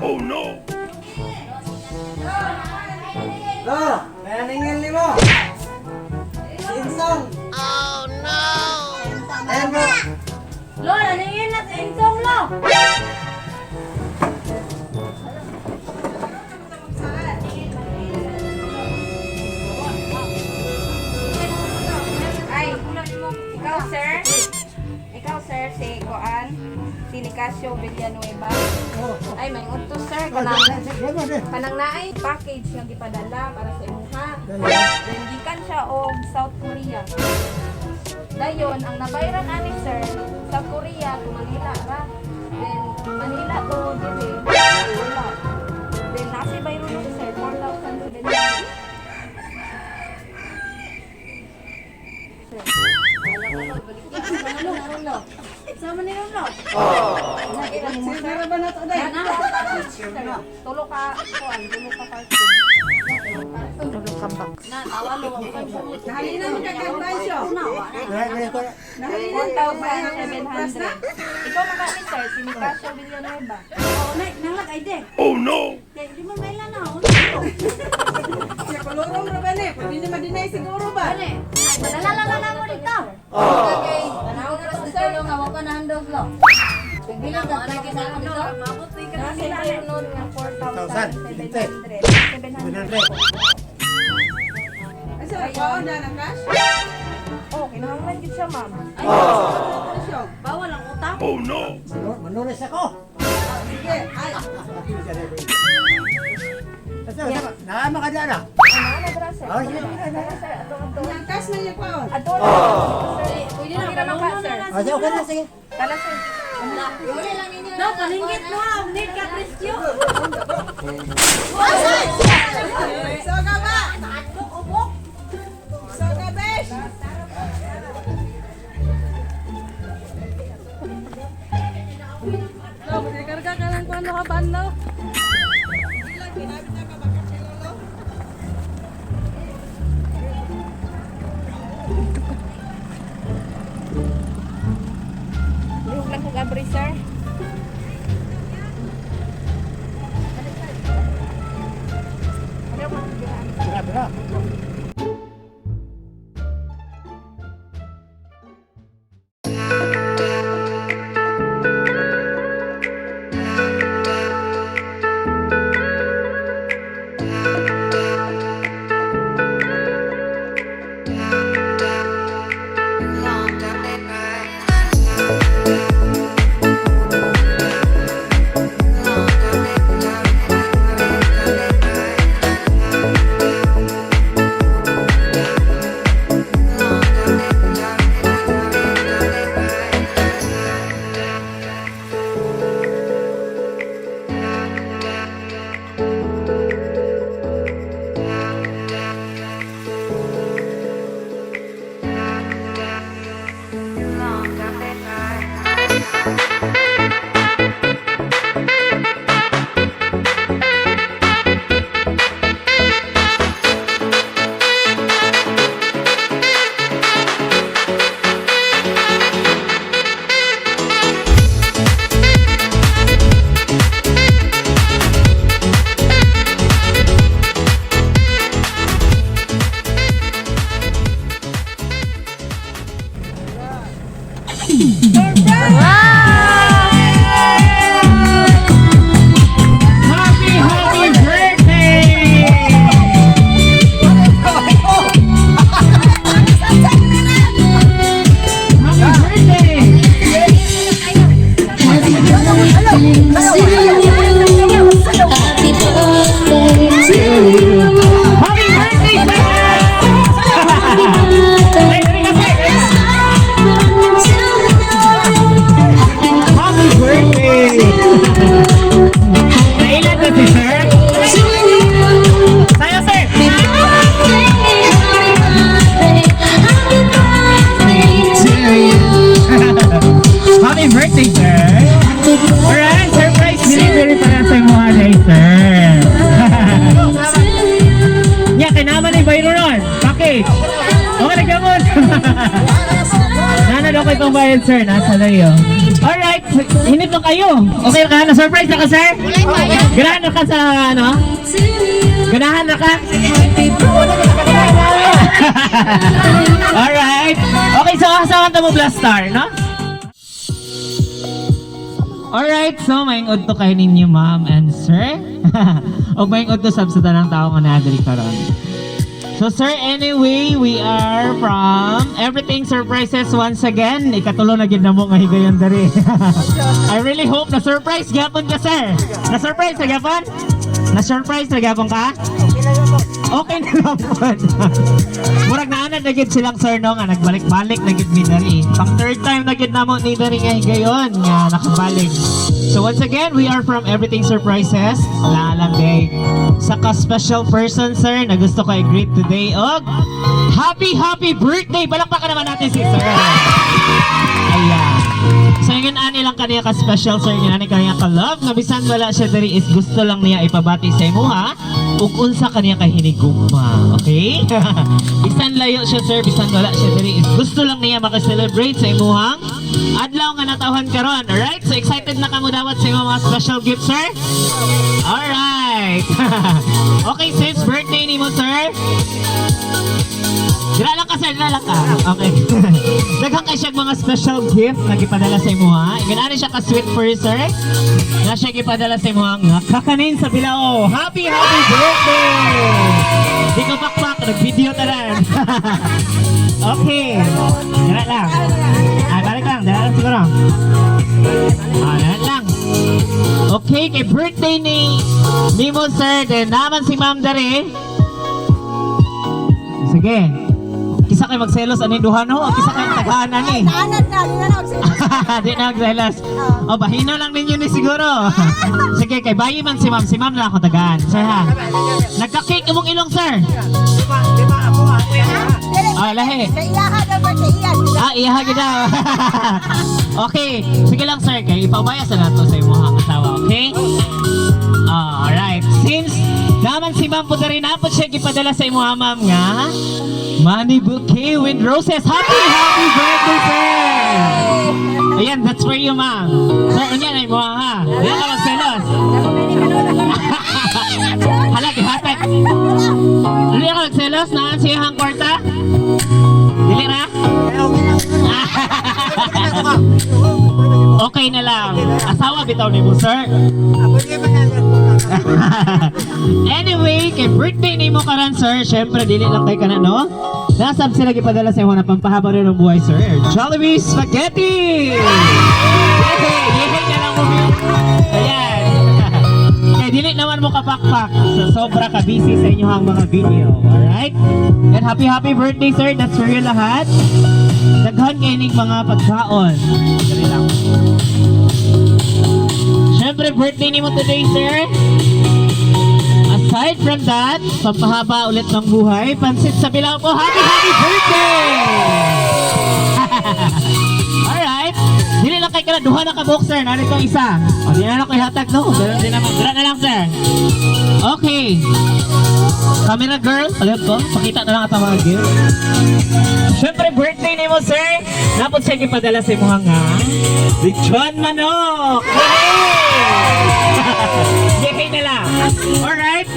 Oh no! Lo, naningil ni mo. Si Insong. Oh no! Ayan mo. Lo, naningil na sa Insong, lo. Ay, ikaw, sir. Ikaw, sir, si Kuan, si Nicasio Villanueva. Ay, may udto, sir. Kanang naay package nga gipadala para sa imuha. Then gikan siya og South Korea. Dayon ang nabayran ani, sir, South Korea to Manila ra. Then Manila to diri wala. Then nasa bayron nun, sir, 4,700. Sir. Sama ni lo. Sino ba na to, day? Sir, tulo ka kuan, tulo ka carton. Tulo ka box. Na, tawa lo. Nahalina mo kagkabansyo. Nahalina 1,700. Ikaw makani, sir, si Nicasio Villanueva. Oh, na, nanglag ay de. Oh no! Di mo may lana. Siya kolorong ra ba ni? Pwede na ma-deny siguro ba? Ano eh? Ay, padala lang na mo dito. Okay. Tanaw na sa sir nga wa pa nahandog lo. Bilang ka na kita dito. Nasa bayron nun nga 4,700. 700. Ay, sa kwaon na ng cash? Oh, kinahanglan gid siya, ma'am. Ay, Presyo. bawal ang utang. Oh no! Manulis ako. Sige, ay. Naama ka dyan ah. Ano na bra, sir? Oh, sige, sige, sige. Tara, sir, ato ato. Ang cash na yung kwaon. Ato na. Sir, Pwede na, okay naman ka, palungan sir. na lang. Oh, sige, okay na, sige. Tala, sir. No, paningit mo ha. Need ka presyo. So ka ba? Ubok. So ka, besh? Lo, karga ka lang kung ano ka ba, lo? Ginamit na ka ba kasi, lolo? Lihok lang kog abri, sir. Ano ba? Bira, bira. Excited, sir, nasa layo. Alright, hinit mo kayo. Okay ka? Na-surprise na ka, sir? Ganahan na ka sa ano? Ganahan na ka? Alright. Okay, so asawan ta mo Blastar, no? Alright, so maayong udto kay ninyo, ma'am and sir. O maayong udto sab sa tanang tao nga naa diri karon. So sir, anyway, we are from Everything Surprises once again. Ikatulo na gid namo nga higayon diri. I really hope na surprise gyapon ka, sir. Na surprise na gyapon? Na surprise na gyapon ka? Okay na lang po. Murag naanad na gid silang sir no nga nagbalik-balik na gid mi diri. Pang third time na gid namo ni diri nga higayon nga nakabalik. So once again, we are from Everything Surprises. Wala lang day. Saka special person, sir, na gusto ko i-greet today og happy happy birthday. Palakpakan naman natin si sir. Ayan. So yun ani lang kaniya ka special, sir, yun ani kaniya ka love nga bisan wala siya diri is gusto lang niya ipabati sa imuha ug unsa kaniya kay hinigugma. Okay? Bisan layo siya, sir, bisan wala siya diri is gusto lang niya maka-celebrate sa imuhang adlaw nga natawhan karon. Alright? So excited na kamo dawat sa imong mga special gift, sir? Alright. Okay, since birthday nimo, sir, dira lang ka, sir. Dira lang ka. Okay. Daghan kay siya mga special gift na gipadala sa imo, ha. Ganani siya ka sweet for you, sir. Na siya gipadala sa imo nga kakanin sa bilao. Happy happy birthday! Di ko pakpak, nag-video tanan. Okay. Dira lang. Ah, balik lang. Dira lang siguro. Ah, dira lang. Okay, kay birthday ni nimo, sir, then naman si ma'am dere. Sige. Kisa kay magselos ani duha no? O kisa kay tagaan ani? Naanad na, di na na. Di na magselos. O bahina lang ninyo ni siguro. Sige, kay bayi man si ma'am, si ma'am na ako tagaan. Sir ha. Nagka-cake imong ilong, sir. Lima, lima ako ah. Ah, lahi. Sa iyaha daw ba sa iya? Ah, iha gid daw. Okay. Sige lang, sir, kay ipabaya sa nato sa imong asawa, okay? Ah, alright. Since naman si ma'am po rin napot siya gipadala sa imong ma'am nga money bouquet with roses. Happy happy birthday, sir! Ayan, that's for you, ma'am. Sir, unya na imo ha. Di ka magselos. Hala, gihatag. Dili ka magselos naan siya ang kwarta? Dili ra? Okay lang. Okay na lang. Asawa bitaw ni mo, sir. Ako di ba na Anyway, kay birthday nimo karon, sir. Syempre dili lang kay kana, no? Nasab sila gipadala sa imo na pampahaba rin ng buhay, sir. Jollibee Spaghetti! Yehey! Yehey na lang mo. Ayan. Kay dili naman mo kapakpak sa sobra ka busy sa inyong mga video. Alright? And happy happy birthday, sir. That's for you lahat. Daghan kay ning mga pagkaon. Dali lang. Syempre, birthday nimo today, sir. Aside from that, pampahaba ulit ng buhay, pansit sa bilao po. Happy, happy birthday! Alright. Dili lang kay kala, duha na ka buok, sir. Narito ang isa. O, di na lang ko ihatag, no? Ganun din naman. Dira na lang, sir. Okay. Camera girl, palit ko. Pakita na lang at ang mga gift. Siyempre, birthday nimo, sir. Napot siya gipadala sa imuha nga. Lechon manok! Yay! Yay na lang. Alright.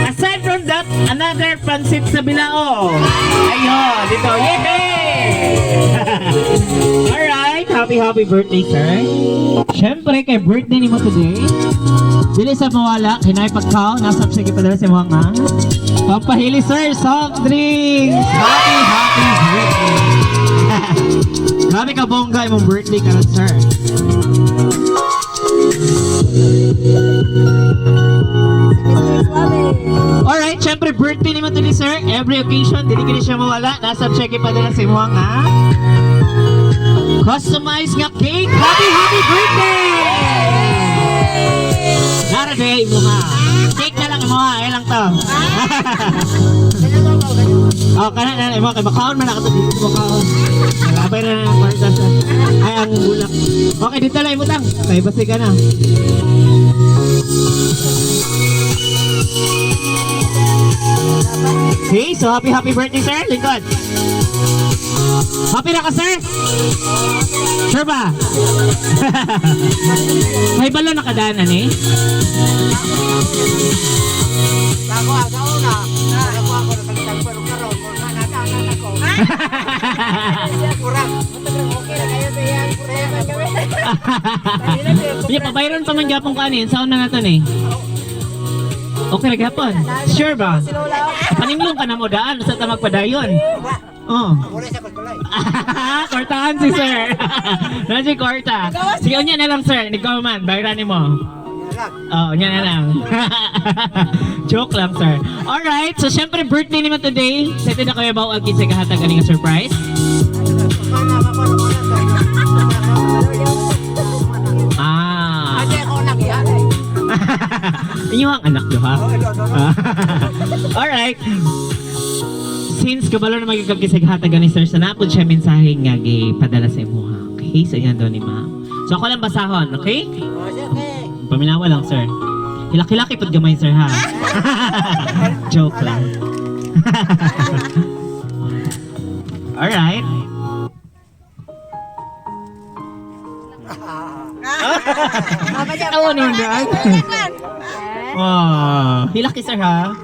Aside from that, another pansit sa bilao. Ayun, dito. Yay! Alright. Happy, happy birthday, sir. Siyempre, kay birthday nimo today, dili sa mawala, hinay pagkaw, nasa siya gipadala sa imuha nga. Pampahili, sir, soft drinks! Happy, happy birthday! Grabe ka bongga imong birthday karon, sir. Mr. Suave. Alright, syempre birthday nimo today, sir. Every occasion, dili kini siya mawala. Nasa check ipadala sa imuha nga customized nga cake. Happy happy birthday! Nara day imo nga. Cake na lang imo ha, ay lang to. Oh, kana na imo kay makaon man ako dito makaon. Labay na na ang kwarta sa ay ang bulak. Okay, dito lang ibutang. Kay basi ka na. Okay, so happy happy birthday, sir. Lingkod. Happy na ka, sir? Sure ba? May balo na kadaanan eh. Bago ang sa una, ako ako nakalitan pero karon mo na natanan ako. Kurang. Okay na kayo sa iyang problema kami. Yeah, pabayron pa man gyapon kanin. Saan na nato ni? Okay ra gyapon. Sure ba? Paninglong ka na mo daan sa ta magpadayon. Oh. Wala sa kulay. Kortahan si sir. Nandiyan korta. Sige, unya na lang, sir. Ikaw man, bayaran mo. Lang. Oo, oh, na lang. Joke lang, sir. Alright, so syempre birthday naman today. Sa na kayo ba ang kinsa kahatag ani nga surprise? Mana mana mana. Ah. Ate ako lang yan. Inyo ang anak do ha? Oh, no, no, no. Alright. Since kabalo na magiging kisig hatag ni sir, sa napod siya mensahe nga gipadala sa imuha. Okay, sa inyo daw ni ma'am. So ako lang basahon, okay? Oh, sige. Paminawa lang, sir. Hilaki-laki pud gamay, sir, ha? Joke lang. Alright. Tawa naman daan. Oh, hilaki, sir, ha?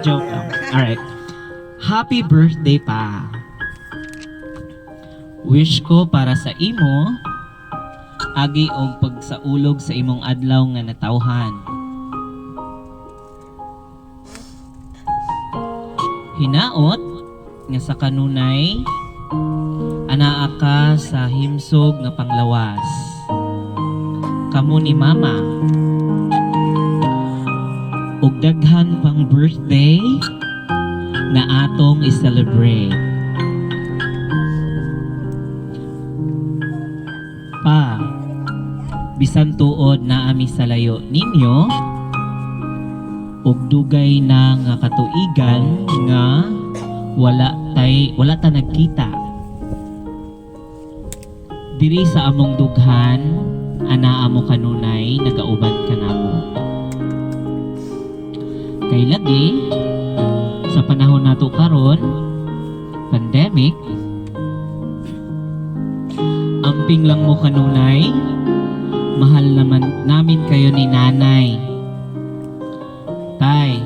Joke lang. Alright. Happy birthday pa. Wish ko para sa imo, agi og pagsaulog sa imong adlaw nga natawhan. Hinaot nga sa kanunay anaa ka sa himsog nga panglawas. Kamo ni mama. Ug daghan pang birthday na atong i-celebrate. Pa, bisan tuod na ami sa layo ninyo, ug dugay na nga katuigan nga wala ta nagkita. Diri sa among dughan, ana amo kanunay nagauban kanamo. Kay lagi sa panahon nato karon, pandemic, amping lang mo kanunay, mahal naman namin kayo ni nanay. Tay,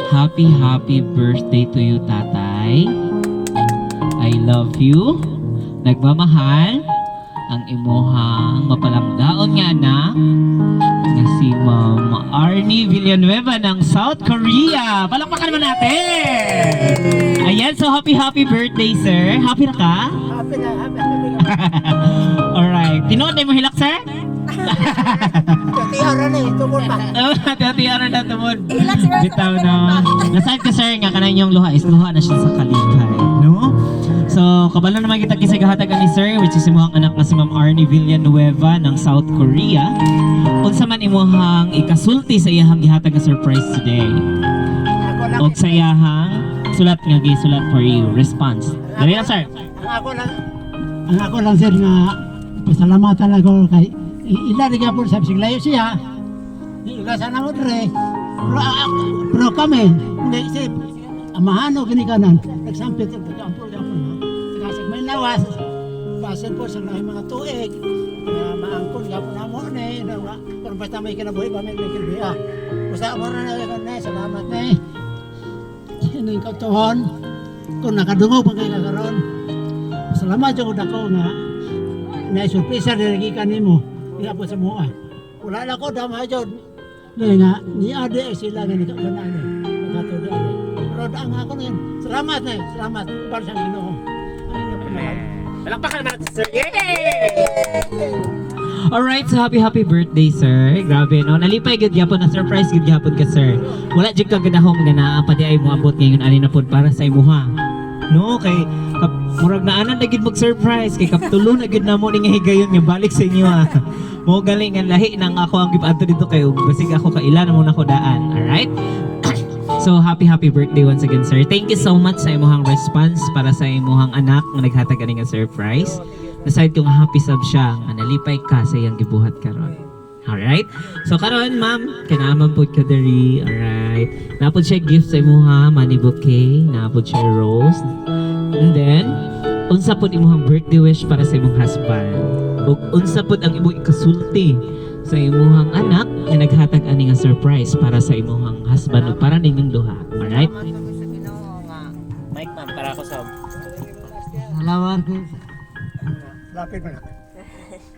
happy happy birthday to you, tatay. I love you. Nagmamahal ang imuhang mapalanggaon nga anak nga si Ma'am Arnie Villanueva ng South Korea. Palakpakan naman natin! Ayan, so happy happy birthday, sir. Happy na ka? Happy na, happy, happy na. Alright. Tinuod na mo hilak, sir? Tiyara na eh, tungkol pa. Oh, tiyara na tumod. Hilak siguro sa Bitaw kapila na. Nasaan ka, sir, nga kanang yung luha is luha na siya sa kalikay. No? So, kabalo naman kita kisay kahatag ni sir, which is imuhang anak na si Ma'am Arnie Villanueva ng South Korea. Unsa man imuhang ikasulti sa iyahang gihatag nga surprise today? Ako lang. Og sa iyahang sulat nga gisulat for you. Response. Dali na, sir. Ang ako lang sir nga pasalamatan ako kay ila rin po sa layo siya. Ila sana mo dre. Pero, pero kami, hindi si amahano kini kanan. Nagsampit ang tagampol gapon ha. Tagasag may lawas. Basan po sa lahi mga tuig. Nga maangkon gapon na mo ni na nga pero basta may kinabuhi pa may kinabuhi ah. Basta mo na na ne, salamat ne. Ini kautuhon kung nakadungog pa kay kakaron. Salamat jud ako nga na surpresa diri gikan nimo diha po sa mua. Wala na ko dama jud. Ni nga ni ade sila nga nikabanan ni. Nakato di ade. Pero ang ako na yun. Salamat na, salamat para sa Ginoo. Ang inyo pangalan. Palakpakan naman natin, sir. Yay! Alright, so happy happy birthday, sir. Grabe, no? Nalipay gud gyapon na surprise gud gyapon ka, sir. Wala jud ka ganahom nga naa pa di ay moabot ngayon ani na pod para sa imuha. No, kay kap, murag naanan na gid mag-surprise kay kaptulo na gid namo ni nga higayon nga balik sa inyo ha. Mo galing nga lahi nang ako ang gipadto dito kay ug basig ako kaila na mo nako daan. Alright? So happy happy birthday once again, sir. Thank you so much sa imuhang response para sa imuhang anak nga naghatag ani nga surprise. Naside ko nga happy sab siya nga nalipay ka sa iyang gibuhat karon. Alright? So karon, ma'am, kinaaman pud ka diri. Alright. Napod siya gift sa imuha, money bouquet, napod siya rose. And then Unsa pud imong birthday wish para sa imong husband? Ug unsa pud ang imong ikasulti sa imong anak nga naghatag ani nga surprise para sa imong husband ug para ninyong duha? Alright? Mic, ma'am, para ako sa Salamat po. Lapit mo na.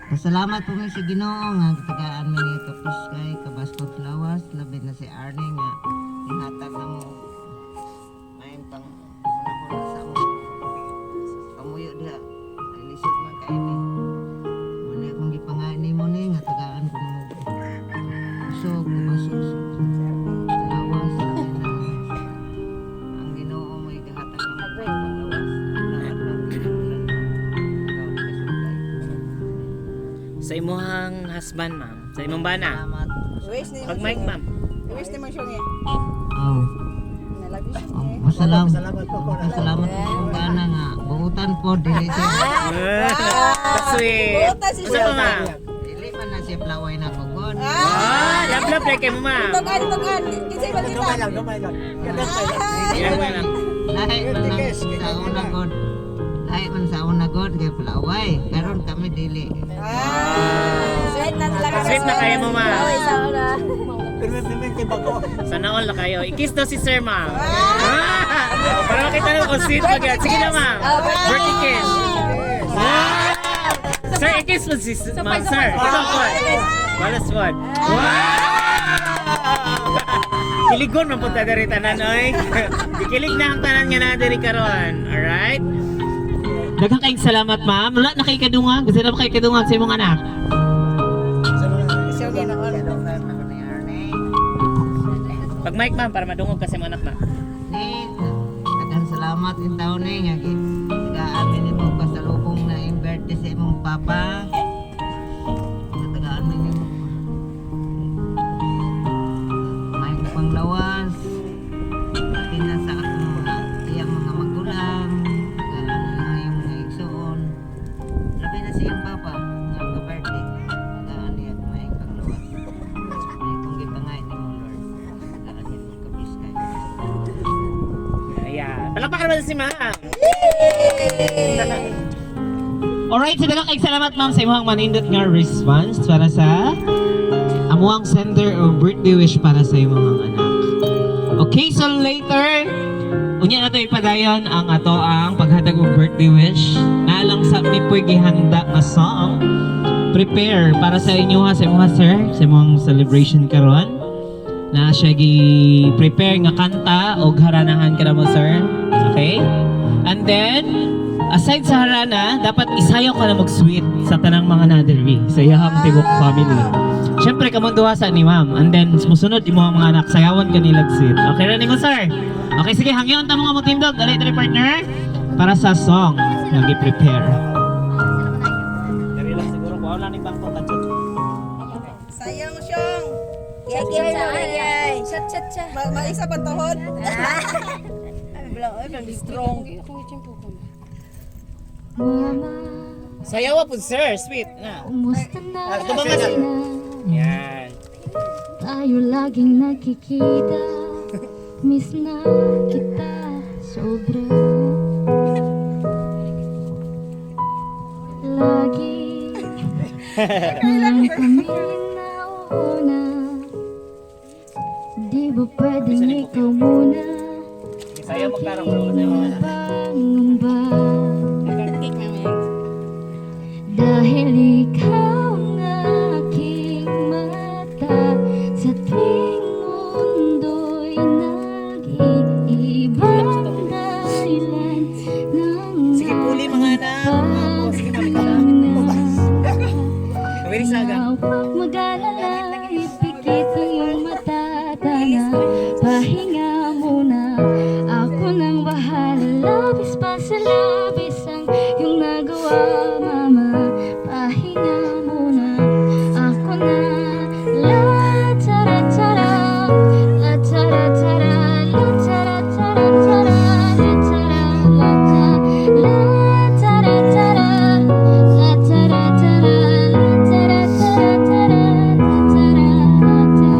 Pasalamat po mi sa Ginoo nga gitagaan mi ni kapis kay kabaskog lawas, labi na si Arnie nga ihatag na mo maayong pang una sa amo. Pamuyo diha. Ay lisod man kay mi. Muna akong gipangain nimo ni nga tagaan ko mo. Kusog, kabasog sa lawas, labi na ang Ginoo mo igahatag na mo panglawas. Adlaw-adlaw kinahanglan. Ikaw di kasultay. Sa imong husband, ma'am. Sa imong bana. Salamat. Wish ni Pag mic, ma'am. Wish ni mo siya niya. Oh. Nalagi siya. Oh, masalamat. Salamat po ko. Salamat po sa bana nga. Buutan po dili siya. Sweet. Buutan si Unsa pa, ma'am? Dili man na siya plaway na ko god. Ah, love love kay mo, ma'am. Tugan, tugan. Kinsay ba Gamay kita? lang, gamay lang. Gamay lang. Ginagawa lang. Lahi man lang sa una god. Lahi man sa una god kay plaway. Karon kami dili. Sweet na talaga. Sweet na kayo mo, ma'am. Oo, isa na. Pero may may bago. Sana all na kayo. I-kiss daw si sir, ma'am. Ah! Para makita naman kung sweet mag. Sige na, ma'am. Birthday kiss. Ah! Sir, i-kiss mo si ma'am, sir. Ito po. Balas one. Wow! Kiligon man punta diri tanan oy. Gikilig na ang tanan nga na diri karon. Alright? Daghang kayong salamat, ma'am. Wala na kay kadungag. Gusto na ba kay kadungag sa imong anak? Siya niya na all. Ako ni Arnie. Pag mic, ma'am, para madungog kasi imong anak, ma'am. Ni, daghang salamat in taon ni nga tagaan mi nimo pasalubong na imong birthday sa imong papa. Tagaan mi nimo. May panglawas. Pati na sa akong mga iyang mga magulang, tagaan na iyang mga igsoon. Labi na sa iyang papa nga ang birthday. Tagaan niya at may panglawas. May kung gipangay nimo Lord. Tagaan nimo kapis kay. Ayan. Palakpakan naman si ma'am. Alright, so daghang kayong salamat, ma'am, sa imong manindot nga response para sa amuang sender or birthday wish para sa imong anak. Okay, so later, unya na to ipadayon ang ato ang paghatag og birthday wish. Nalang sa mi po'y gihanda nga song. Prepare para sa inyo ha, sa imong sir, sa imong celebration karon. Na siya gi-prepare nga kanta og haranahan ka na mo, sir. Okay? And then, aside sa harana, dapat isayaw ka na mag-sweet sa tanang mga nadirwi sa iyahang tibok family. Siyempre, kamong duha sa ni ma'am. And then, musunod imo ang mga anak, sayawan ka nila sweet. Okay ra nimo, sir? Okay, sige, hangyon ta mo nga mo team dog. Dali, dali, partner. Para sa song nga gi-prepare. Dali lang siguro, kuha lang ni bangko kadyo. Sayang siyang. Yay, Chat, chat, chat. Maisa pa tuhod. Ay, bilang, ay, bilang strong. Mama, Sayawa po, sir. Sweet na. kumusta na? Ito ba nga, sir? Yan. Tayo laging nakikita. Miss na kita sobra. Lagi na lang kami nauuna. Di ba pwedeng ikaw muna? Sayaw mo tarong bro. Sayaw mo na. Pangamba. Dahil ikaw ang aking mata sa tuwing mundo'y nag-iibang dahilan ng Sige, puli mga anak. Apo, sige, mami ka na. Kawiri saga. Huwag mag-alala, ipikit ang iyong mata. Tana, pahinga muna. Ako nang bahala, labis pa sa labis ang iyong nagawa, mama. Pahinga muna, ako na. La tara tara, la tara tara, la tara tara tara, la tara la ta, la tara tara, la tara tara, la tara tara tara, la tara la ta.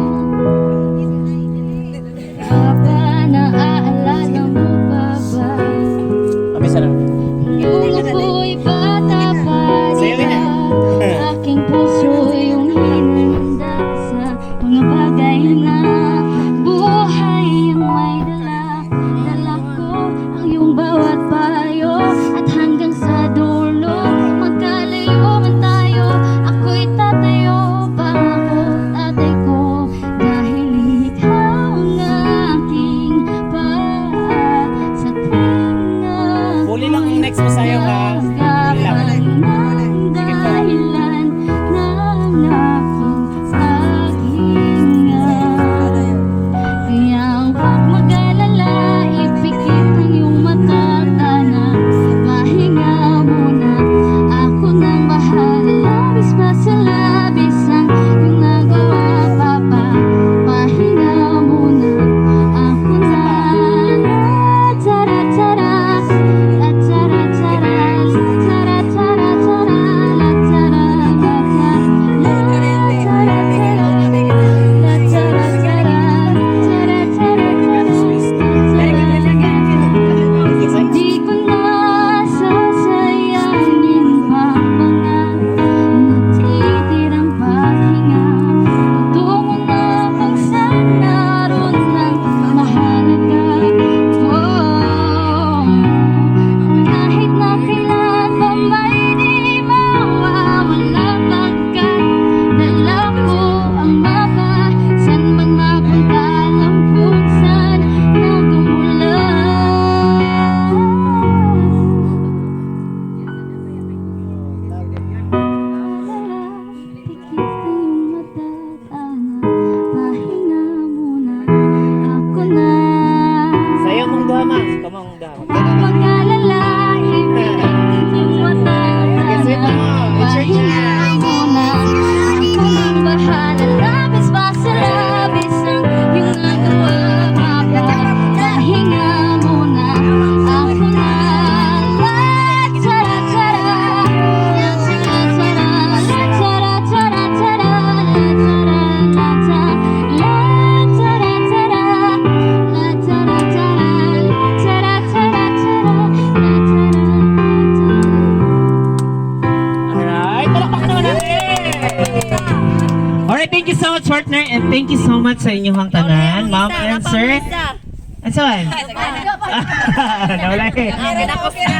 Mag-alala, ipikit iyong mata. Tara, pahinga muna. Ako nang bahala. Labis pa sa labis ang iyong nagawa. Pahinga muna. Ako na. La, tara, tara. La, tara, tara. La, tara, tara, tara. La, tara, la, ta. La, tara, tara. La, tara, tara. La, tara, tara, tara. La, tara, tara. Alright, palakpakan naman natin! Alright, thank you so much, partner, and thank you so much sa inyong tanan, ma'am and sir. And so on? Nawala eh.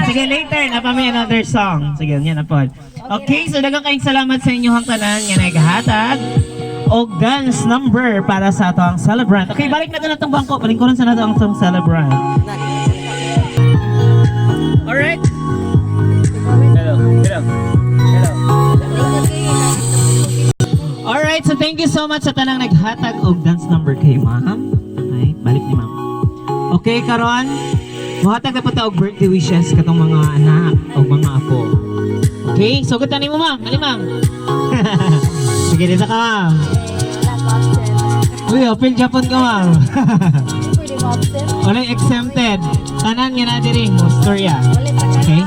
Sige, later, naa pa may another song. Sige, yan na po. Okay, so daghang kayong salamat sa inyong tanan nga naghatag og dance number para sa ato ang celebrant. Okay, balik na to na itong bangko. Palingkuran sa nato ang itong celebrant. Alright. Hello, hello, hello. Alright, so thank you so much sa tanang naghatag og dance number kay ma'am. Okay, balik ni ma'am. Okay, karon, muhatag na po ta og birthday wishes katong mga anak o mga apo. Okay, so good mo, ma'am. Ali, ma'am. Sige, dito ka, ma'am. Uy, open Japan ka, ma'am. Walay exempted. Tanan nga na diri mo storya. Okay?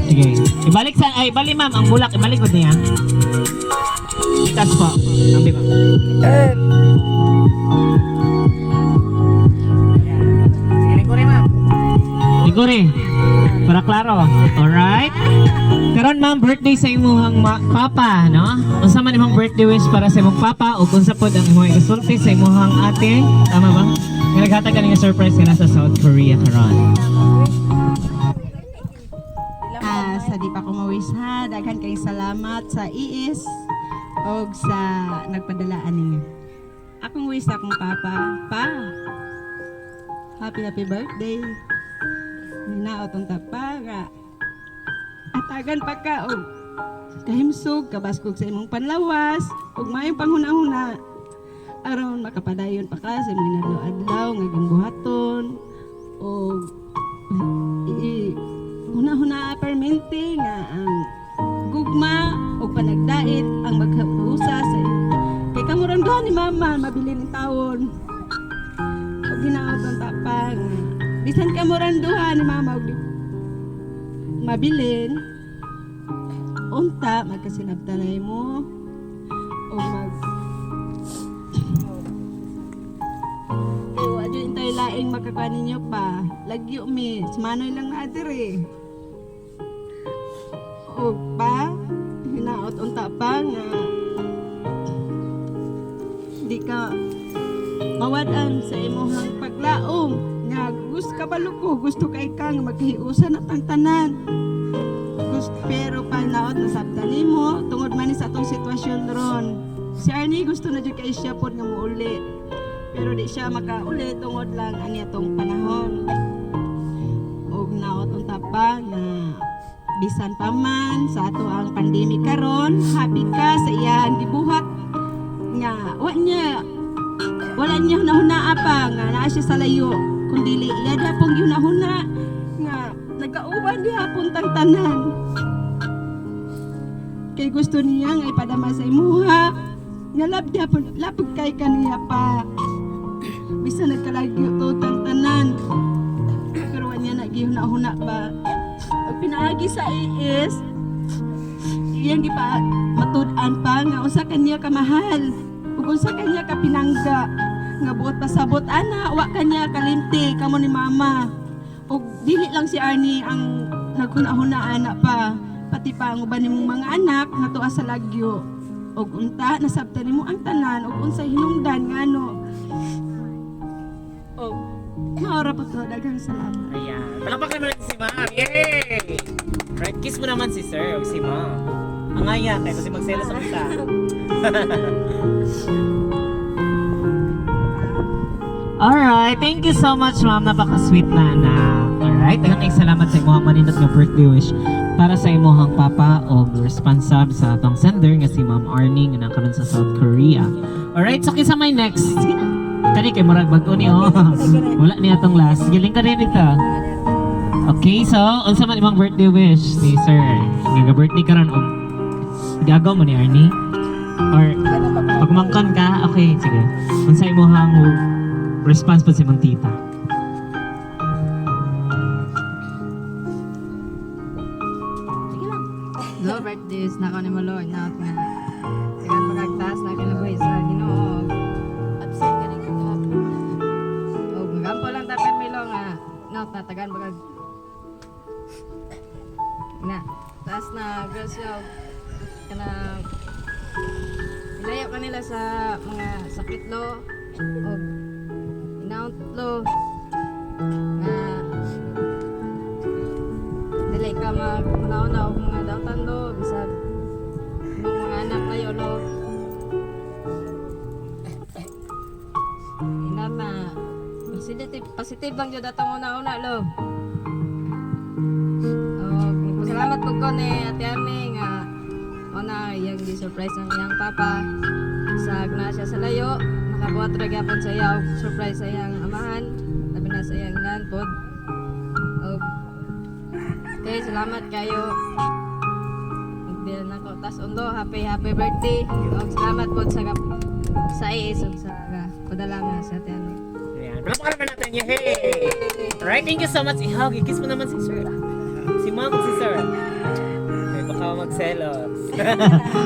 Sige. Ibalik sa ay bali, ma'am, ang bulak ibalik ko niya. Itas po. Ambi, ma'am. Liguri. Para klaro. Alright? Karon, ma'am, birthday sa imong papa, no? Unsa man imong birthday wish para sa imong papa o kung sa pod ang imong ikasulti sa imong ate? Tama ba? Nga naghatag ka nga surprise nga nasa South Korea karon. Ah, sa di pa ko mawis ha, daghan kay salamat sa IIS og sa nagpadalaan ninyo. Akong wish sa akong papa, pa. Happy happy birthday. Hinaot ang tapa nga atagan pa ka og kahimsog kabaskog sa imong panlawas ug maayong panghuna-huna aron makapadayon pa ka sa imong inadlaw-adlaw nga gimbuhaton og i huna-huna permente nga ang gugma o panagdait ang maghusa sa kay kamuron ni mama mabilin ang tawon og hinaot ang tapa nga bisan kamuran duha ni mama og mabilin unta magkasinabtanay mo o mag kay wa jud tayo laing makakuha ninyo pa. Lagyo mi, sumanoy lang na diri. O pa, hinaot unta pa nga di ka mawad-an sa imong paglaom nga gusto ka ko, gusto kay ka nga maghiusa na tang tanan. Gusto, pero panaot na sabta nimo tungod man ni sa atong sitwasyon ron. Si Arnie gusto na jud kay siya pod nga muuli. Pero di siya makauli tungod lang ani atong panahon. Ug naot unta pa nga bisan pa man sa ato ang pandemic karon, happy ka sa iyang gibuhat nga wa niya wala niya hunahunaa pa nga naa siya sa layo kun dili iya pong gihunahuna nga nagkauban gihapon tang tanan kay gusto niya nga ipadama sa imuha nga love gyapon lapog kay kaniya pa bisan nagkalagyo to tang tanan, pero wa niya nagihuna-huna pa ug pinaagi sa IS iyang gipa matud-an pa nga unsa kaniya kamahal ug unsa kaniya kapinangga nga buot pasabot ana wa kaniya kalimti kamo ni mama. Ug dili lang si Arnie ang naghuna-huna ana pa, pati pa ang uban nimong mga anak nga tuwa sa lagyo. Ug unta nasabtan nimo ang tanan ug unsay hinungdan ngano og mao ra po to. Daghang salamat. Ayan. Palakpakan naman natin si ma'am. Yay! Right, kiss mo naman si sir o si ma'am. Ang aya, kaya kasi magselos ang isa. Alright, thank you so much, ma'am. Napaka-sweet na anak. Alright, daghang salamat sa imong manindot nga birthday wish para sa imong papa o responsive sa atong sender nga si Ma'am Arnie nga nakaroon sa South Korea. Alright, so kinsa may next? Sige na. Dali kay murag bag-o ni, oh. Wala ni atong last. Galing ka rin dito. Okay, so unsa man imong birthday wish ni sir? Nga birthday karon og gagaw mo ni Arnie? Or pagmangkon ka? Okay, sige. Unsa imong response po sa imong tita? Lo, birthdays na ko ni mo, Lord. Naot nga. Tagan pagkagtaas na kinabuhi sa Ginoo. Absent ka rin kagahapon. Og magampo lang ta permi, lo, nga. Naot na tagan pagkag na. Taas na grasya kana ilayo kanila sa mga sakit, lo, og inaot, lo, nga dili ka mag-una-una og mga dautan, lo, bisag imong mga anak layo, lo. Inaot na positive positive lang jud atong una-una, lo. Og nagpasalamat po ko ni Ate Arnie nga una iyang gi-surprise ang iyang papa sa na siya sa layo, nakabuhat ra gyapon sa iya og surprise sa iyang amahan, labi na sa iyang inahan pod. Og kay salamat kayo ug di na ko tas undo, happy happy birthday og salamat pod sa AS ug sa padala nga sa Ate Arnie. Ayan. Palakpakan naman natin. Yay! Alright, thank you so much. Ihag, i-kiss mo naman si sir. Si ma'am at si sir. Okay, baka magselos.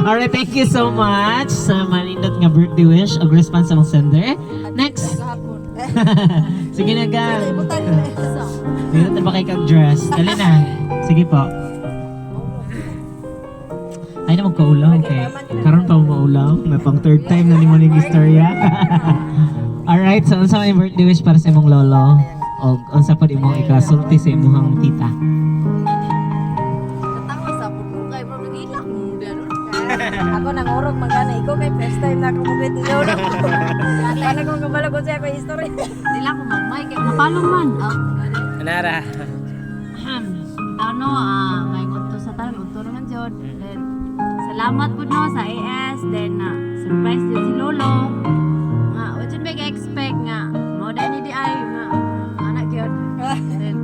Alright, thank you so much sa manindot nga birthday wish og response sa mong sender. Next! Sige na, gang. Dito na ba kay kag dress? Dali na. Sige po. Ay na magkaulaw kay karon pa mo maulaw. May pang third time na nimo ning istorya. Alright, so unsa may birthday wish para sa imong lolo? O unsa pa imong ikasulti sa imong tita? Katawa sa puno kay bro nagilak mo Ako nang urog magana ikaw kay first time na ako mubit ni lolo. Wala ko kabalo ko siya ko history. Dila ko magmay kay mapalong man. Oh. Anara. Ano, may udto sa tanan, udto naman jud. Then salamat pud no sa AS, then surprise jud si Lolo. Nga, wa jud may expect nga mo dai ni di ay nga anak jud. Then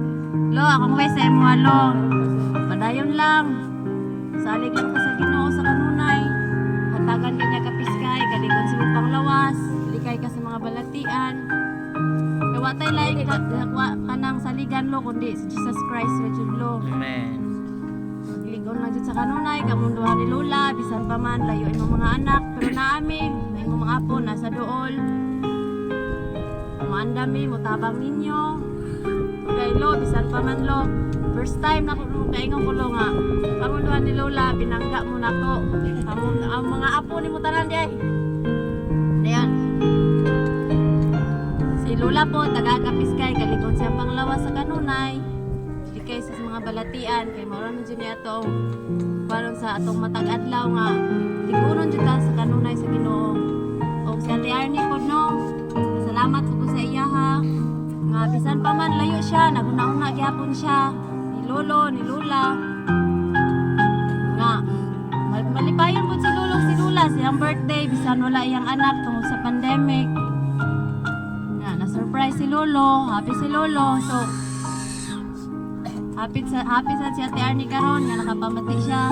lo, akong way sa imo, lo. Padayon lang. Salig lang ka sa Ginoo sa kanunay. Hatagan ka niya kapiskay, kalikon sa imong panglawas, likay ka sa mga balatian. Kay wa tay laing kanang saligan, lo, kundi si Jesus Christ ra jud, lo. Amen. Ligon lang jud sa kanunay, kamong duha ni Lola, bisan pa man layo imong mga anak, pero naami, na imong mga apo nasa dool. Muanda mi, mutabang ninyo. Kay lo, bisan pa man, lo. First time na ko kaingon ko, lo, nga kamong duha ni Lola, binangga mo nako. Kamong ang mga apo nimo tanan di ay. Dayon. Si Lola po, taga Kapiskay, kalikon siya panglawas sa kanunay. Likay sa mga balatian, kay mao ra man jud niya atong parang sa atong matag adlaw nga ligunon jud ta sa kanunay sa Ginoo. Og si Ate Arnie po, no, salamat po ko sa iya ha. Nga bisan pa man layo siya, naguna-una gyapon siya ni Lolo, ni Lola. Nga malipayon po si Lolo, si Lola siyang birthday bisan wala iyang anak tungod sa pandemic. Nga na-surprise si Lolo, happy si Lolo. So happy sa si Ate Arnie karon nga nakapamati siya.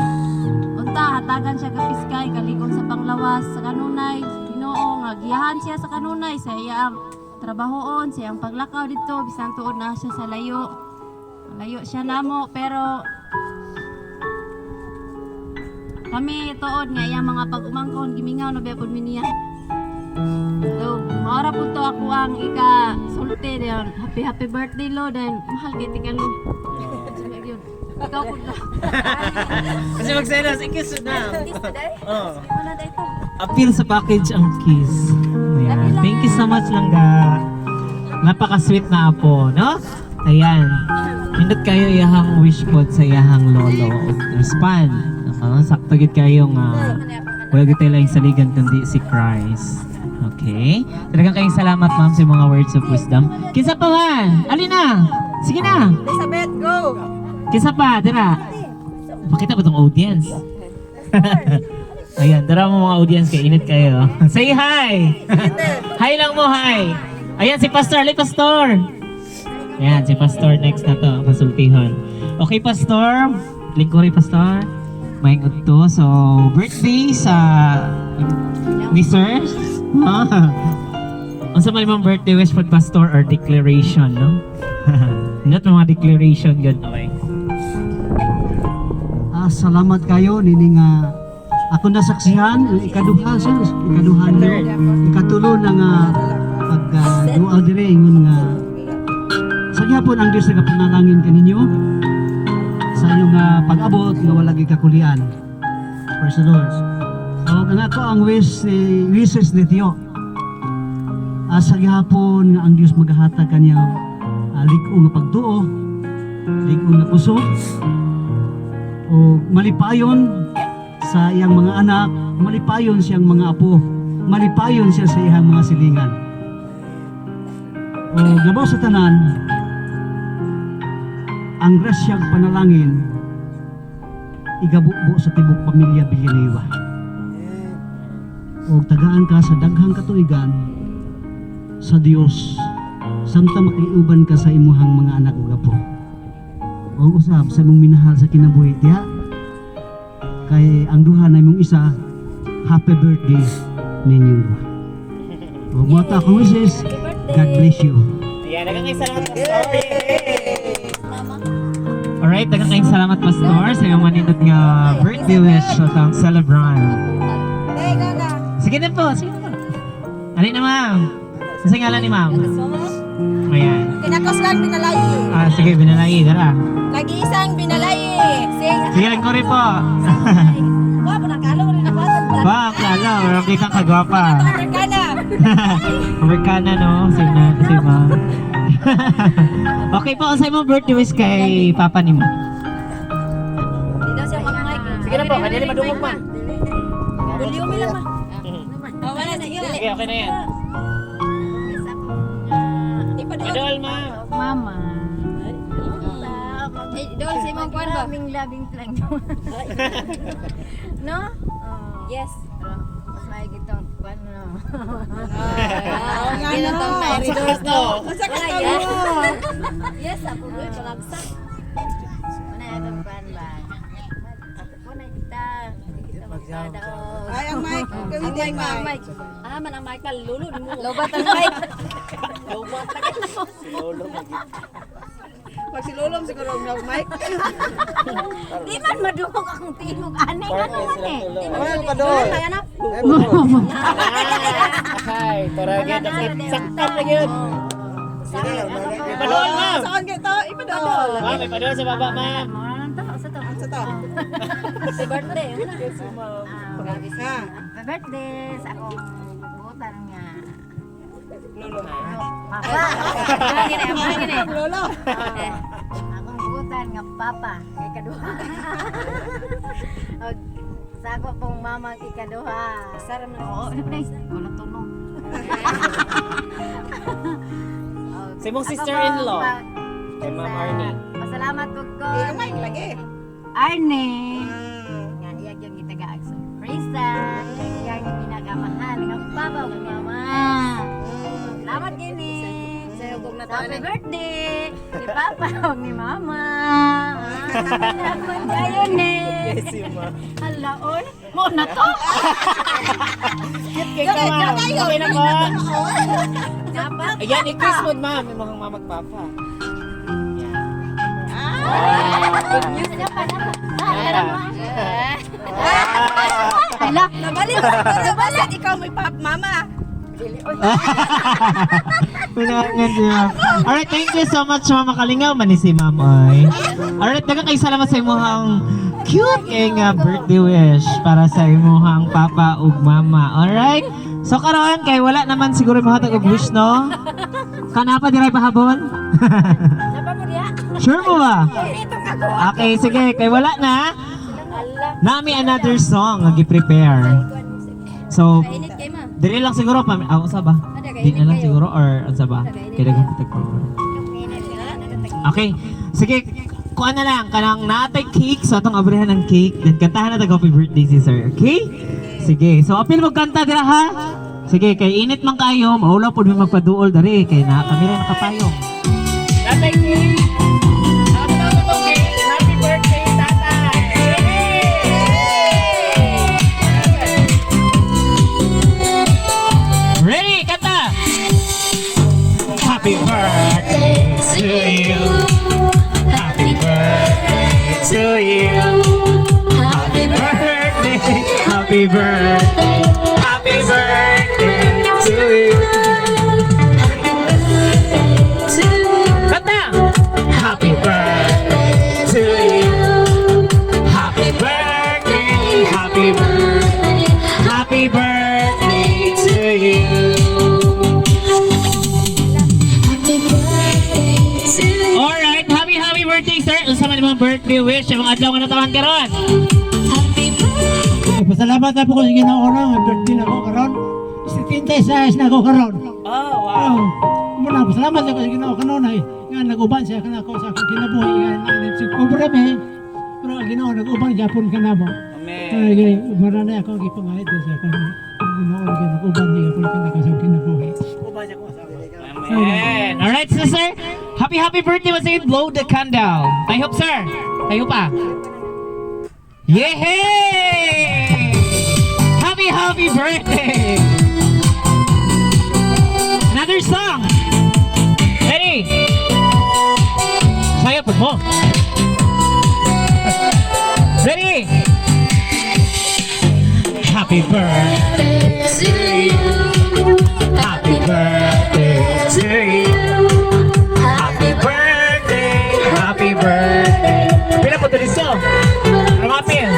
Unta hatagan siya kapiskay kalikon sa panglawas sa kanunay. Ginoo nga giyahan siya sa kanunay sa iyang trabahoon, sa iyang paglakaw didto bisan tuod na siya sa layo. Layo siya namo pero kami tuod nga iyang mga pag-umangkon gimingaw na biya pud mi niya. So, maura po to ako ang ika sulti then happy happy birthday, lo, then mahal kay tika, lo. Yun. Ikaw po na. Kasi magselos, i-kiss na. Kiss today. Oh. Wala dai to. Appeal sa package ang kiss. Ayan. Thank you so much, Langga. Napaka-sweet na apo, no? Ayan. Hindot kayo iyahang wish pod sa iyahang lolo. Ug respond. Sakto gid kayo nga wala gid tayo laing saligan kundi si Christ. Okay? Talagang kayong salamat, ma'am, sa mga words of wisdom. Kinsa pa man? Alina! Sige na! Elizabeth, go. Kinsa pa? Dira. Pakita ba tong audience? Ayan, dara mo mga audience kay init kayo. Say hi! Hi lang mo, hi! Ayan, si Pastor. Ali, Pastor! Ayan, si Pastor next na to. Pasultihon. Okay, Pastor. Lingkuri, Pastor. May to. So, birthday sa ni Sir. Ah. Unsa man imong birthday wish for Pastor or declaration, no? Not mga declaration gud. Okay. Ah, salamat kayo nini nga ako nasaksihan ang ikaduha, sir, ikaduha niyo, ikatulo na nga pag dual dire ingon nga sa gihapon ang Dios nagapanalangin kaninyo sa inyong pag-abot nga wala gyud kakulian. Praise the Lord. So ang ako ang wish ni wishes ni Theo. Sa gihapon nga ang Dios magahatag kaniya lig-o nga pagtuo, lig-o nga kusog, o malipayon sa iyang mga anak, malipayon siyang mga apo, malipayon siya sa iyang mga silingan. O gabaw sa tanan, ang grasyang panalangin igabubo sa tibok pamilya Villanueva. O tagaan ka sa daghang katuigan sa Dios samtang makiuban ka sa imuhang mga anak ug apo. O usab sa imong minahal sa kinabuhi diha kay ang duha na imong isa, happy birthday ninyong duha. O mao ta akong wishes. God bless you. Ayan, daghang kayong salamat, Pastor. Alright, daghang kayong salamat, Pastor, sa iyong manindot nga birthday wish sa atong celebrant. Sige na po, sige na po. Alin na, ma'am? Ano ngalan ni ma'am? Ayan. Kinakos lang binalayi. Ah, sige, binalayi, dara. Nag-iisang binalayi. Sige, lingkuri po. Wa pa nakalo rin na Ba, klaro, meron kitang kagwapa. Amerikana. Amerikana, no? Si, na, si ma'am. Okay po, sa imong birthday wish kay papa ni mo? Sige na po, kanina madungog pa. Volume lang ma. Oh, wala, sige na. Sige, okay na yan. Padol, ma'am. Mama. Eh, doon sa imong kuan ba? Labing labing lang. No? Yes. Mas may gitong kuan no. Ah, Ginatong tayo. Unsa ka to? Yes, ako rin palagsak. Una atong kuan ba. Una kita. Kita magkadaog. Ay, ang mic. Gamitin ang mic. Ah, man ang mic pa lulo mo. Lobat ang mic. Pag si Lolong siguro ang mic. Di man madungog akong tingog ani ano man eh. Ay, padol. Ay, anak. Ay, toragid. Saktan na yun. Padol, ma'am. Saan kayo to? Ipadol. Ma'am, may padol sa baba, ma'am. Sa to. Happy birthday. Ano na? Ha. Happy birthday sa akong butan nga. Lolo. Papa. Gini, gini. Lolo. Akong butan nga papa kay kaduha. Og sa ako pong mama kay kaduha. Sara man. Oo, ano pa wala tunog. Sa imong sister-in-law. Kay Ma'am Arnie. Pasalamat po ko. Eh, ang mic lagi. Arnie. Nga iya gyud gitagaag sorpresa. Iyang ginakamahal nga papa ug mama. Salamat gini. Happy birthday ni papa ug ni mama. Salamat kayo ni. Hala oy, mo na to. Cute kay ka, ma'am. Okay na po. Ayan, i-kiss mo, ma'am. May mga mama magpapa. Hala, Nabalik nabalik ikaw may pap mama. Pinangan si ma'am. Alright, thank you so much, Mama Kalingaw. Mani si Ma'am ay. Alright, daghang kay salamat sa imuhang cute kay nga birthday wish para sa imuhang papa ug mama. Alright? So karon kay wala naman siguro mahatag og wish, no? Kanapa diray pahabol? Sure mo ba? Okay, sige, kay wala na. Nami another song nga gi-prepare. So, Init kay ma. Dili lang siguro pa ah, unsa ba? Di na lang siguro or unsa ba? Kay daghan kitag prepare. Okay. Sige, kuan na lang kanang natay cake so atong abrihan ng cake then kantahan na tag happy birthday si sir, okay? Sige. So apil mo kanta dira ha. Sige, kay init man kayo, maulaw pud mi magpaduol diri kay na kami ra nakapayong. Tatay King! Happy birthday, Tatay! Ready, kanta! Happy birthday to you. Happy birthday to you. Happy birthday, happy birthday, happy birthday to you. Kanta! Happy birthday to you. Happy birthday, happy birthday, happy birthday to you. Alright, happy happy birthday, sir. Unsa man imong birthday wish imong adlaw nga natawan karon? Pasalamat na po ko sa Ginoo no, nga birthday na ko karon. 76 na ko karon. Oh, Oh, muna pasalamat ako sa Ginoo kanunay nga nag-uban siya kanako sa akong kinabuhi nga naanib si pobre me. Pero ang Ginoo nag-uban gyapon kanamo. Amen. Ay, marami ako gipangayad sa akong Ginoo nga nag-uban gyapon kanako sa akong kinabuhi. Uban siya ko sa Amen. Alright, so sir, happy happy birthday once again. Blow the candle. I hope, sir. Tayo pa. Yehey! Happy happy birthday! Another song. Ready? Saya pud mo. Ready? Happy birthday to you. Happy birthday to you. Happy birthday, happy birthday. Pila po ito dito? Ramapin.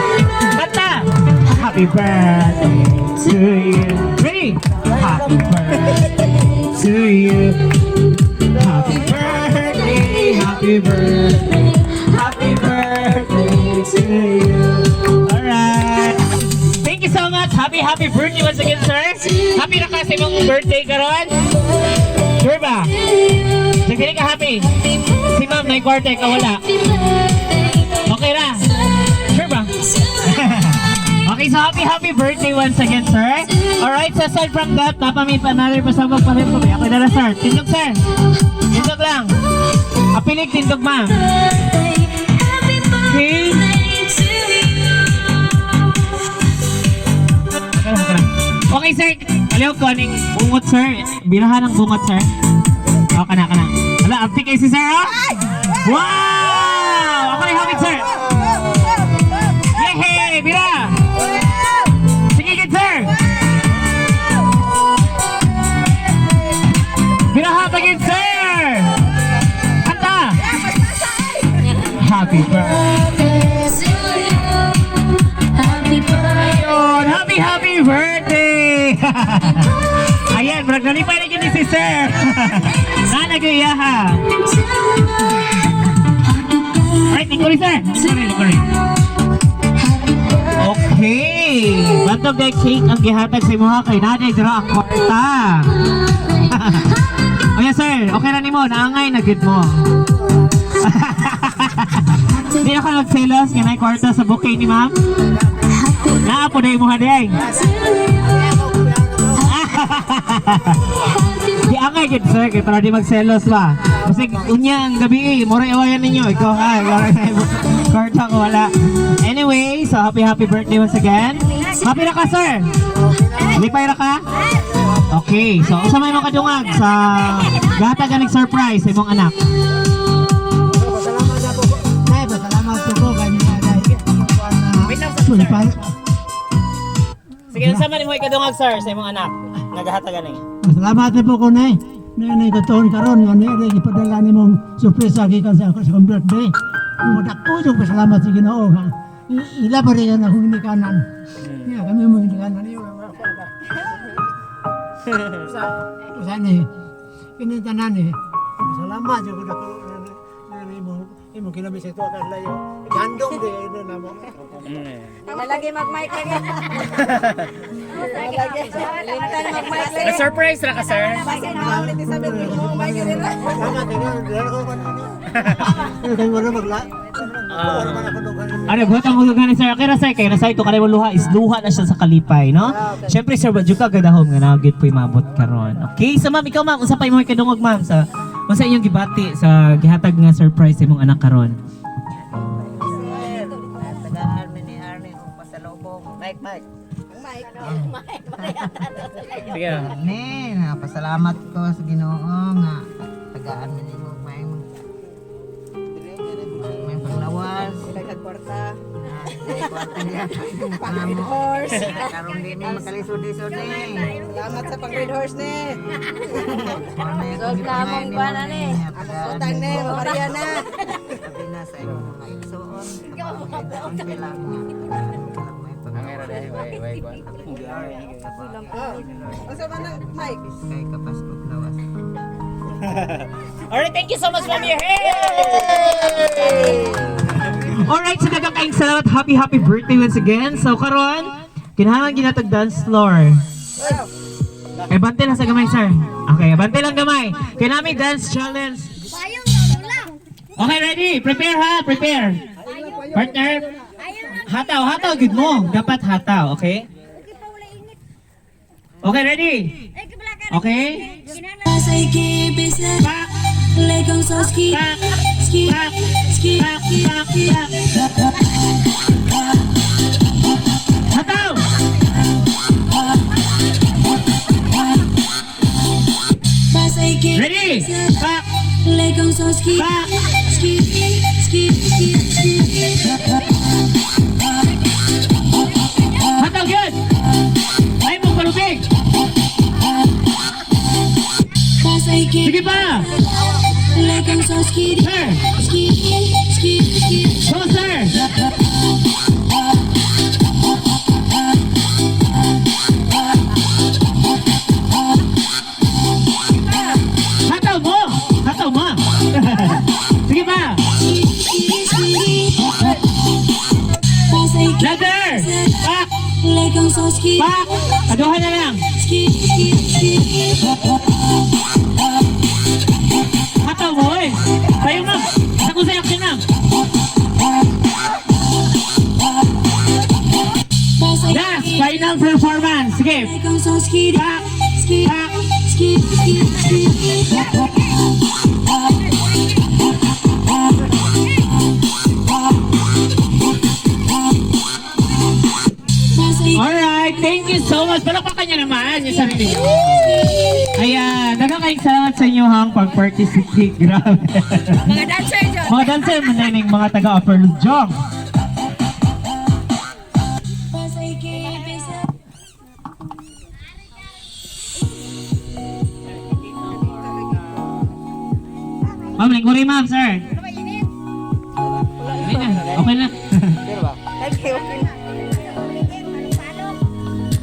Kanta. Happy birthday to you. Ready? Happy birthday to you. Happy birthday, happy birthday, happy birthday to you. Alright. Thank you so much. Happy, happy birthday once again, sir. Happy na ka sa imong birthday karon? Sure ba? Sige ka happy. Si ma'am, may kwarta, ikaw wala. Okay ra? Sure ba? Okay, so happy, happy birthday once again, sir. Alright, so aside from that, napami pa another pasabog pa rin po. Ako na sir. Tindog, sir. Tindog lang. Apilig, tindog, ma'am. Okay. Okay lang, okay lang. Okay, sir. Aliw ko, aning bungot, sir. Birahan ang bungot, sir. Oh, kana, kana. Hala, abti kay si sir, oh. Wow! Ako na hawig, sir. Yehey! Bira! Sige, gid, sir! Bira pa gid, sir! Kanta! Happy birthday! Ayun! Happy, happy birthday! Ayan, murag nalipay na gyud ni si sir. Nanagoy ha. Right, tingkuri, sir. Tingkuri, tingkuri. Okay. Bantog kay cake ang gihatag sa imuha kay Naday dira ang kwarta. O yeah, sir, okay na nimo, naangay na gid mo. Di na ka nagselos nga nay kwarta sa bouquet ni ma'am. Naa po na imuha di. Di angay gid, sir, kay para di magselos ba. Kasi unya ang gabi, mura iwayan ninyo ikaw ha, kwarta ko wala. Anyway, so happy happy birthday once again. Happy na ka, sir? Lipay ra ka? Okay, so usa may mga kadungag sa gata ganing surprise sa imong anak? Pasalamat na po. Nay, pasalamat po ko kay mga Wait lang, sir. Sige, unsa man imo ikadungag, sir, sa imong anak? Nagahata gani. Pasalamat na po ko nay. Nay nay katuon karon nga nay nay gipadala nimong surpresa gikan sa ako sa akong birthday. Mo jud pasalamat sa Ginoo ha. Ila pa rin ang akong ginikanan. Ya, kami mo ginikanan iyo. Sa sa ni kini tanan ni. Salamat jud ko dako na imo imo kinabi sa tuwa kan layo. Gandong di na namo. Nalagi mag-mic lagi. Lintan mag-mic lagi. Na-surprise ra ka, sir? Basin na ulit Isabel. Mic rin. Salamat kay ko ko. Kay wala magla. Ano, buhat ang hulugan ni sir. Okay ra, sir, kay nasay ko kanay mo luha is luha na siya sa kalipay, no? Syempre, sir, wa jud ka gadahom nga naa gyud po'y maabot karon. Okay, so ma'am, ikaw ma'am, unsa pa imong kadungog, ma'am, sa unsa inyong gibati sa gihatag nga surprise sa imong anak karon? Sir, tagaan mi ni Arnie og pasalubong. Mike, Mike. Sige. Ni, pasalamat ko sa Ginoo nga tagaan mi nimo may may panglawas. Daghan kwarta. Pang Horse. Karon di mi makalisod-lisod ni. Salamat sa pang red horse ni. Solve na among kuan ani. Utang ni, Maria na. Sabi na sa imong mga igsoon. Ang bilang nga. Unsa man ang Mike? Kay kapasko lawas. Alright, thank you so much, ma'am. Hey! Alright, so daghang kayong salamat. Happy, happy birthday once again. So, karon, kinahanglan ginatag dance floor. Eh, bante lang sa gamay, sir. Okay, bante lang gamay. Kaya namin dance challenge. Okay, ready? Prepare ha, prepare. Partner, hataw, hataw, good mo. Dapat hataw, okay? Okay, ready? Okay? Pak, pak, pak, pak, pak, pak. Hataw! Ready? Pak, pak. Hataw, good! Ay mong palubig! Sige pa! Sir! Go, sir! Hataw mo! Hataw mo! Sige pa! Ladder! Pak! Pak! Aduhan na lang! Hataw mo eh! Tayo, ma'am! Sa kung sa'yo, ma'am! Last, final performance! Sige! Pak! Pak! Alright, thank you so much. Palakpakan niyo naman yung sarili niyo. Ayan, daghang kayong salamat sa inyo hang pag-participate. Grabe. Mga dancer dyan. Mga dancer man na yung mga taga-Upper Luzon. Ma'am, lingkuri ma'am, sir. Okay na, okay na. Okay, okay na.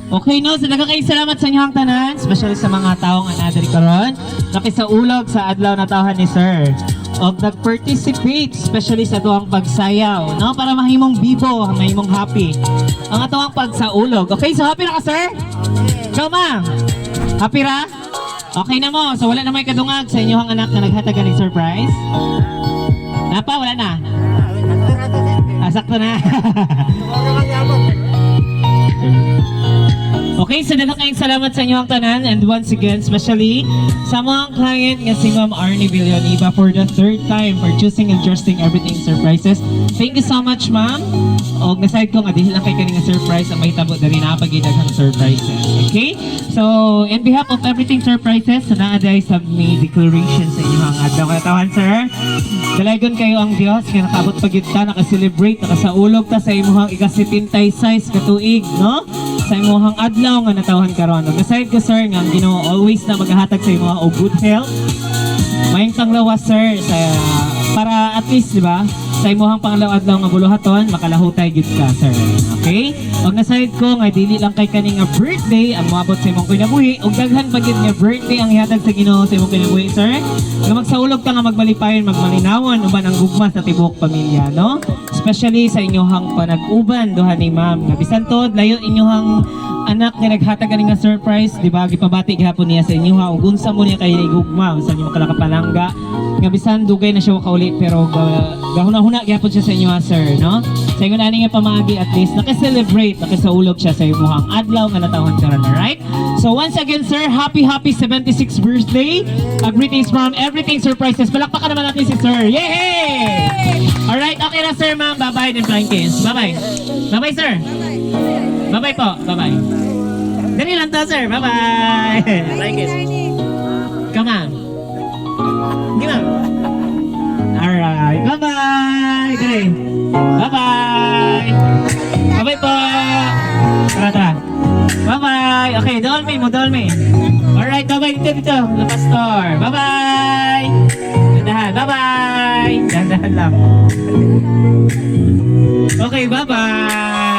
Okay, no? So, daghang kayong salamat sa inyong tanan, especially sa mga taong anadri karon. Nakisaulog sa adlaw na tawhan ni sir. Og nag-participate, especially sa tuwang pagsayaw, no? Para mahimong bibo, mahimong happy. Ang atuang pagsaulog. Okay, so happy na ka, sir? Ikaw, ma'am. Happy ra? Okay na mo. So, wala na may kadungag sa inyong anak na naghatag ng surprise? Napa, wala na? Ah, sakto na. Okay, so daghang kayong salamat sa inyong tanan and once again, especially sa mga client nga si Ma'am Arnie Villanueva for the third time for choosing and trusting Everything Surprises. Thank you so much, ma'am. Og nasayod ko nga dili lang kay kani nga surprise ang mahitabo diri naa pag daghang surprises. Okay? So, in behalf of Everything Surprises, sa naa dai sa may declaration sa inyong adlaw katawan, sir. Dalagon kayo ang Dios nga nakaabot pa gyud ta, naka-celebrate, nakasaulog ta sa imong ika-76 ka tuig, no? Sa imong adlaw nga natawhan karon. Ug nasayod ko, sir, nga ang Ginoo always na maghahatag sa imong og good health. Mayong panglawas, sir, sa para at least, di ba? Sa imuhang panglaw-adlaw nga buluhaton, makalahutay gyud ka, sir. Okay? Og nasayod ko nga dili lang kay kani nga birthday ang moabot sa imong kinabuhi ug daghan pa gyud nga birthday ang ihatag sa Ginoo sa imong kinabuhi, sir. Nga magsaulog ka nga magmalipayon, magmalinawon uban ang gugma sa tibuok pamilya, no? Especially sa inyong panag-uban duha ni ma'am nga bisan tuod layo inyong anak nga naghatag ani nga surprise, di ba? Gipabati gihapon niya sa inyo ha. Ug unsa mo niya kay gugma, unsa niyo makalakapalangga. Nga bisan dugay na siya wa kauli pero gahuna-huna gihapon siya sa inyo ha, sir, no? Sa ingon ani nga pamaagi, at least naka-celebrate, nakasaulog siya sa imuhang adlaw nga natawhan karon, alright? So once again, sir, happy happy 76th birthday. Greetings from Everything Surprises. Palakpakan naman natin si sir. Yay! Alright, okay na, sir, ma'am. Bye-bye din, flying kiss. Bye-bye. Bye-bye, sir. Bye-bye po. Bye-bye. Dali lang to, sir. Bye-bye. Flying kiss. Come on. Sige, ma'am. Alright. Bye-bye. Dali. Bye-bye. Bye-bye po. Tara, tara. Bye-bye. Okay, dool me mo, dool me. Alright, bye-bye dito, dito. La Pastor. Bye-bye. Dandahan. Bye-bye. Dandahan lang. Okay, bye-bye.